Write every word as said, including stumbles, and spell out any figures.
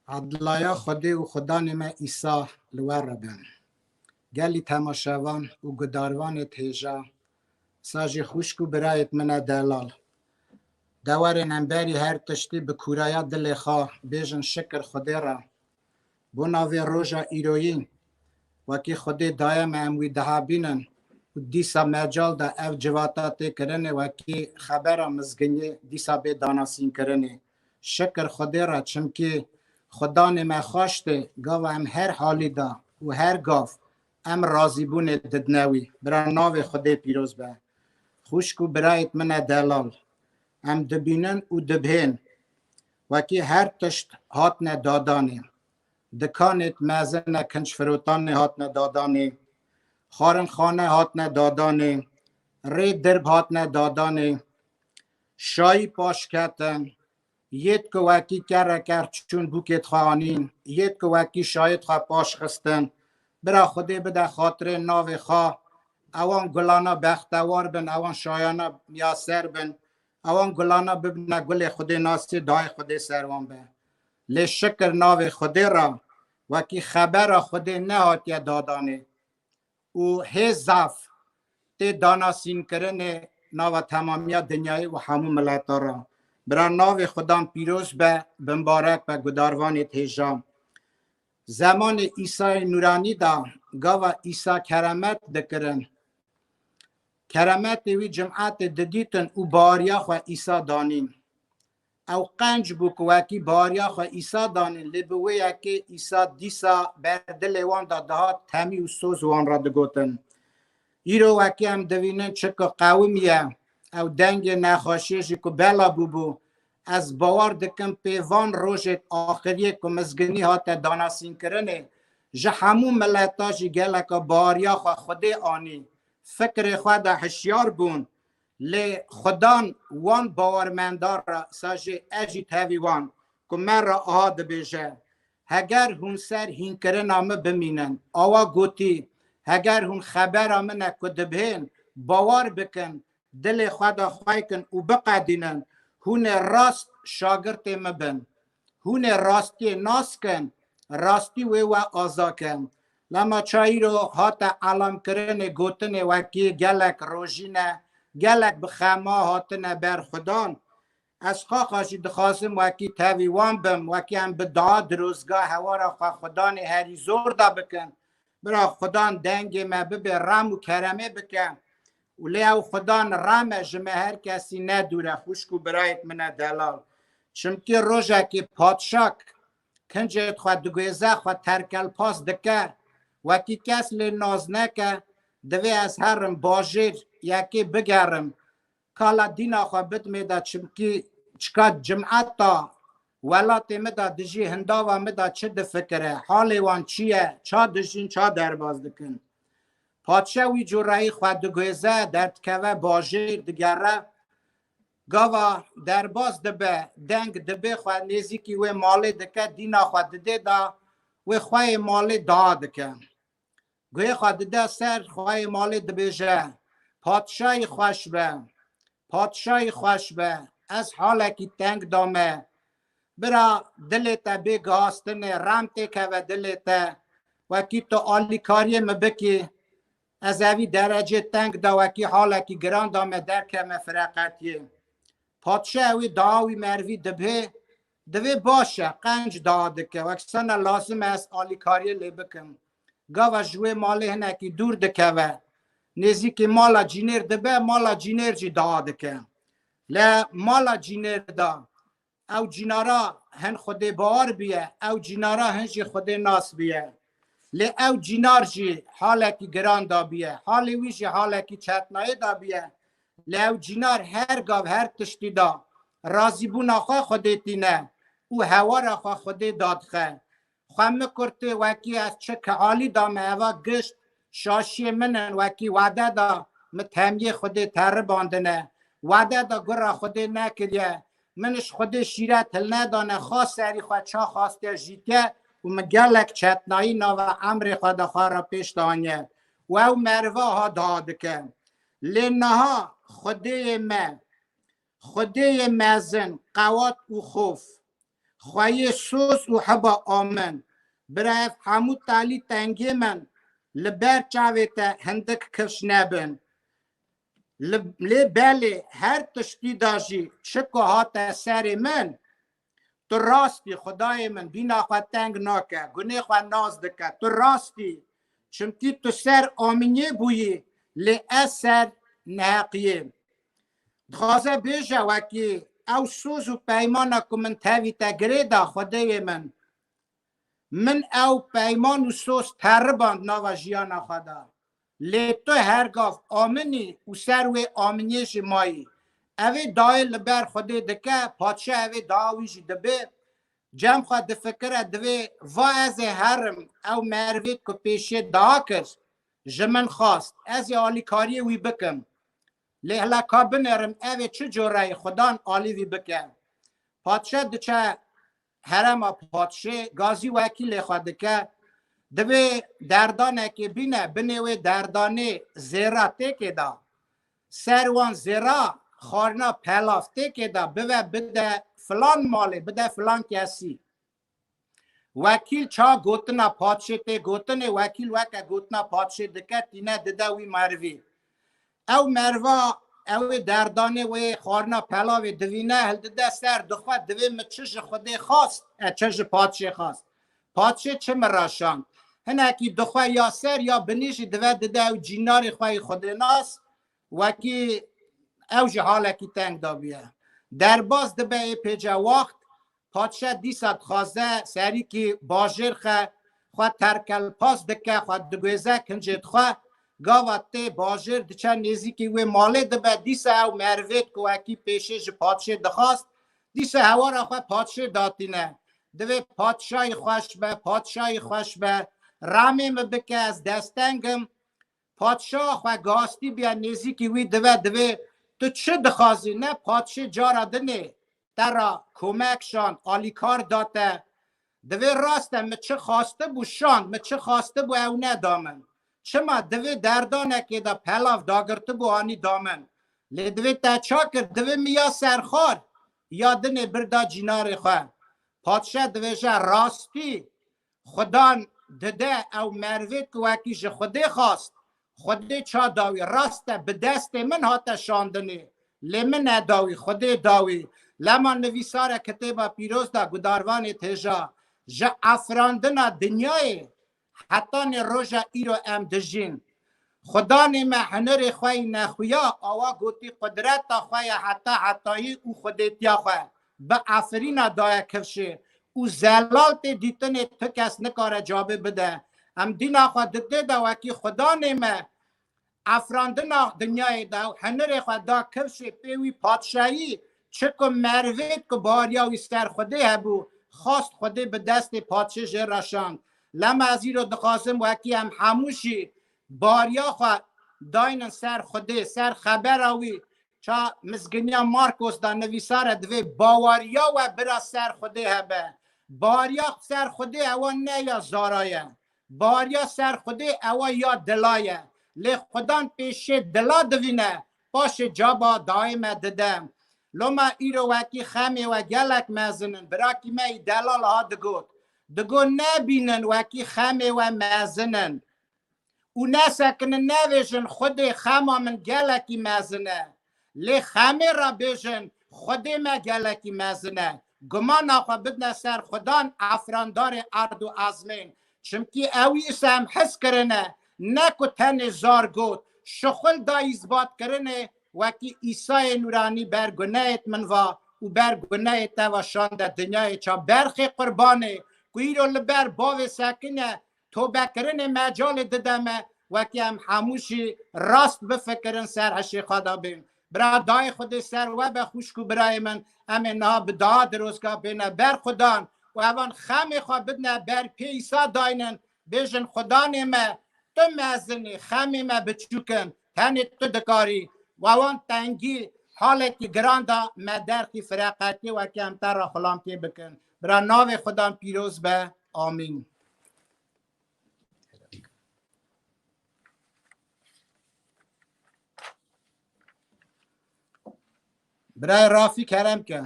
Edlaya Xwedê û Xudanê me Îsa li we re be. Gelî temaşevan û gudarvanê hêja, sa jî xwişk û birayêt min e delal. De werin em berî her tiştî bi kûraya dilê xwe bêjin şikir Xwedê re. Bo navê roja îroyî, wekî Xwedê daye me em wî daha bînin û dîsa mecal de ev civata tê kirinê wekî xebera mizginiyê dîsa bê danasînkirinê. Şikir Xwedê re, çimkî Xudanê me xwaştê gava em her halî de û her gav em razîbûnê didine wî. Bira navê Xwedê pîroz be. Xwişk û birayêt min e delal. Em dibînin û dibihên wekî her tişt hatine dadanê. Dikanêt mezin e kinc firotanê hatine dadanê. Xwarinxane hatine dadanê. Rê dirb hatine dadanê. Şayî paş ketin. Yêt ku wekî kerre ker çûn bûkêt xwe anîn. Yêt ku wekî şayêt xwe paş xistin. Bira Xwedê bide xatirê navê xwe. Ewan gulana bextewar bin, ewan şayana miyaser bin. Ewan gulana bibine gulê Xwedê nasê, dayê Xwedê ser wan be. Lê şikir navê Xwedê re, wekî xebera Xwedê nehatiye dadanê û hê zaf tê danasînkirinê nava temamiya dinyayê û hemû mileta re. Bira navê Xudan pîroz be, bimbarek be, gudarvanê hêja. Zemanê Îsayê Nûranî de gava Îsa keremet dikirin. Keremetê wî cimetê didîtin û bariya xwe Îsa danîn. Ew qenc bû ku wekî bariya xwe Îsa danîn, lê bi wê yekê Îsa dîsa ber dilê wan de dihat temî û soz wan re digotin. Îro wekî em divînin çi ku qewimiye, ew dengê nexweşiyê jî ku bela bûbû, ez bawer dikim pê van rojêt axiriyê ku mizginî hate danasînkirinê, ji hemû mileta jî geleka bariya xwe Xwedê anî. Fikrê xwe de hişyar bûn, lê Xudan wan bawermendar re, sa jê ez jî tevî wan, ku me re aha dibêje, heger hûn ser hînkirina min bimînin, awa gotî, heger hûn xebera min e ku dibihên, bawer bikin, dilê xwe de xwey kin û biqedînin, hûn ê rast şagirtê min bin. Hûn ê rastiyê nas kin, rastî wê we aza ke. Lema çayîro hate elamkirinê, gotinê wekî gelek rojîne, gelek bi xema hatine ber Xudan. Ez xaxa jî dixwazim wekî tevî wan bim, wekî em bi dua dirozga hewara xwe Xudanê herî zor de bikin. Bira Xudan dengê me bibê rem û keremê bike. Û lê ew Xudan rem e ji me her kesî nedûre, xwişk û birayêt min e delal. Çimkî rojekê padşak kincêt xwe diguêze, xwe terkelpas dike, wekî kes lê nas neke, divê ez herim bajêr yekê bigerim. Kala dîna xwe bidmê de, çimkî çika cimeta welatê min de dijî, hindava min de çi difikire, halê wan çi ye, ça dijîn, ça derbas dikin. Padşa wî cureyî xwe diguêze, derdikeve bajêr, digere. Gava derbas dibe, deng dibe, xwe nêzîkî wê malê dike, dîna xwe didê de, wê xweyê malê dua dike. Guhê xwe dide ser xweyê malê, dibêje, Padşayî xweş be, padşayî xweş be, ez halekî teng dame. Bira dilê te bê gihastinê, rem têkeve dilê te, wekî tu alîkariyê min bikî, ez evî derecê teng de wekî halekî giran dame derkeme fireqetiyê. Padşa wî dua wî mervî dibê, divê baş e, qenc dua dike, wek sana lazim e ez alîkariyê lê bikim. Gava ji wê malê hinekî dûr dikeve, nêzîkî mala cînêr dibe, mala cînêr jî dua dike. Lê mala cînêr de ew cînara hin Xwedê bawer biye, ew cînara hin jî Xwedê nas biye. Lê ew cînar jî halekî giran dabiye, halê wî jî halekî çetnayê dabiye. Lê ew cînar her gav her tiştî da razîbûna xwe Xwedê tîne û hewara xwe Xwedê dadixe. Xwe mikurtê wekî ez çi ki alî dame eva gişt şaşiyê min in, wekî wade da min temiyê Xwedê teribandine. Wade da gura Xwedê nekiriye. Min ji Xwedê şîret hilnedane, xas serî xwe ça xastiye jîtiye û min gelek çetnayî nava emrê xwe de xwe re pêş daniye. Û ew meriva ha dua dike. Lê niha Xwedêyê me, Xwedêyê mezin, qewat û xof, Xweyê soz û heba amin. Bira ev hemû talî tengê min li ber çavê te hindik kifş nebin. Li, lê belê her tiştî da jî çi ku hate serê min, tu rastî, Xwedayê min, bîna xwe teng nake, gunê xwe nas dike, tu rastî, çimkî tu ser aminiyê bûyî, lê ez ser neheqiyê. Dixwaze bêje wekî ew soz û peymana ku min tevî te girê da, Xwedêyê min. Min ew peyman û soz teriband nava jiyana xwe de. Lê tu her gav aminî û ser wê aminiyê jî mayî. Ev ê dayê li ber Xwedê dike, padşa ev ê daha wî jî dibe. Cem xwe difikire, divê va ez ê herim, ew merivêt ku pêşê daha kir, ji min xwast, ez ê alîkariyê wî bikim. Lê hela ka binêrim, ev ê çi cure ye, Xudan alî vî bike. Padşe diçe herema padşê, gazî wekîlê xwe dike, divê derdanekê bîne, binê wê derdanê zêra têkê da. Ser wan zêra xwarina pelav têkê da, bive bide filan malê, bide filan kesî. Wekîl ça gotina padşê tê gotinê, wekîl weke gotina padşê dike, tîne dide wî merivî. Ew merva, ew ê derdanê wê xwarina pelavê divîne, hildide ser, dixwe, divê min çi ji Xwedê xwast, e, çi ji padşê xwast. Padşê çi min ra şand. Hinekî dixwe ya ser ya binî jî dive dide ew cînarê xwe yê xwedênas, wekî ew jî halekî teng da bûye. Derbas dibe ê pêce waxt, padşe dîsa dixwaze serîkî bajêr xe, xwe terkelpas dike, xwe diguêze kincêt xwe, gava tê bajêr diçe nêzîkî wê malê dibe, dîsa ew merivêt ku wekî pêşê ji padşê dixwast, dîsa hewara xwe padşê datîne. Divê padşayî xweş be, padşayî xweş be, ramê min bike, ez desteng im. Padşa xwe gastî biya nêzîkî wî dive, divê tu çi dixwazî? Ne padşê cara dinê te ra komek şand, alîkar da te. Divê rast e, min çi xwastibû şand, min çi xwastibû ew neda min. Çima divê derdanekê de pelav dagirtibû anî da min. Lê divê te ça kir, divê min ya serxar, ya dinê birda cînarê xwe. Padşe divêje rastî, Xudan dide ew merivêt ku wekî ji Xwedê xwast, Xwedê ça dawî, rast e, bi destê min hate şandinê, lê min nedawî, Xwedê dawî. Lema nivîsare kitêba pîroz da gudarvanê têja, ji efrandina dinyayê hetanê roja îro em dijîn. Xudanê me hunirê xwe yî nexuya, awa gotî qudreta xwe ya heta hetayî û xwedêtiya xwe bi efirîna daye kifşê û zelal tê dîtinê tu kes nikare cavê bide. Em dîna xwe didê de wekî Xudanê me efrandina dinyayê de û hunirê xwe da kifşê pê wî padşayî, çiku merivêt ku bariya wî ser Xwedê hebû, xwast Xwedê bi destê padşê jê re şand. Lema ez îro dixwazim wekî em hemû jî bariya xwe daynin ser Xwedê, ser xebera wî, ça mizginiya Markos da nivîsare divê bawariya we bira ser Xwedê hebe. Bariya ser Xwedê ewa ne ya zara ye. Bariya ser Xwedê ewa ya dila ye. Lê Xudan pêşê dila divîne, paşê caba dayê me dide. Loma îro wekî xemê we gelek mezin in. Birakî me yî delal ha digot. Digot nebînin wekî xemê we mezin in. Û nesekinin, nevêjin Xwedê xema min gelekî mezin e. Lê xemê re bêjin Xwedê me gelekî mezin e. Gumana xwe bidine ser Xudan, efrandarê erd û ezmên. Çimkî ewî îsa em his kirine, ne ku tenê zar got, şixul da îzbat kirinê, wekî Îsayê Nûranî ber gunehêt min va û ber gunehê te va şande dinyayê ça berxê qurbanê ku îro li ber bavê sekine, tobekirinê mecalê dide me, wekî em hemû jî rast bifikirin, ser hişê xwe de bên. Bira dayê Xwedê ser we be xwişk û birayê min, em ê niha bi dua dirozga bêne ber Xudan û evan xemê xwe bidine ber pê Îsa daynin, bêjin Xudanê me, tu mezin î, xemê me biçûk in, tenê tu dikarî. Wa wan tengî halekî giran da me derxî fireqetiyê wekî em te re xulamtiyê bikin. Bira navê Xudan pîroz be. Amîn. Birayê Rafî kerem ke.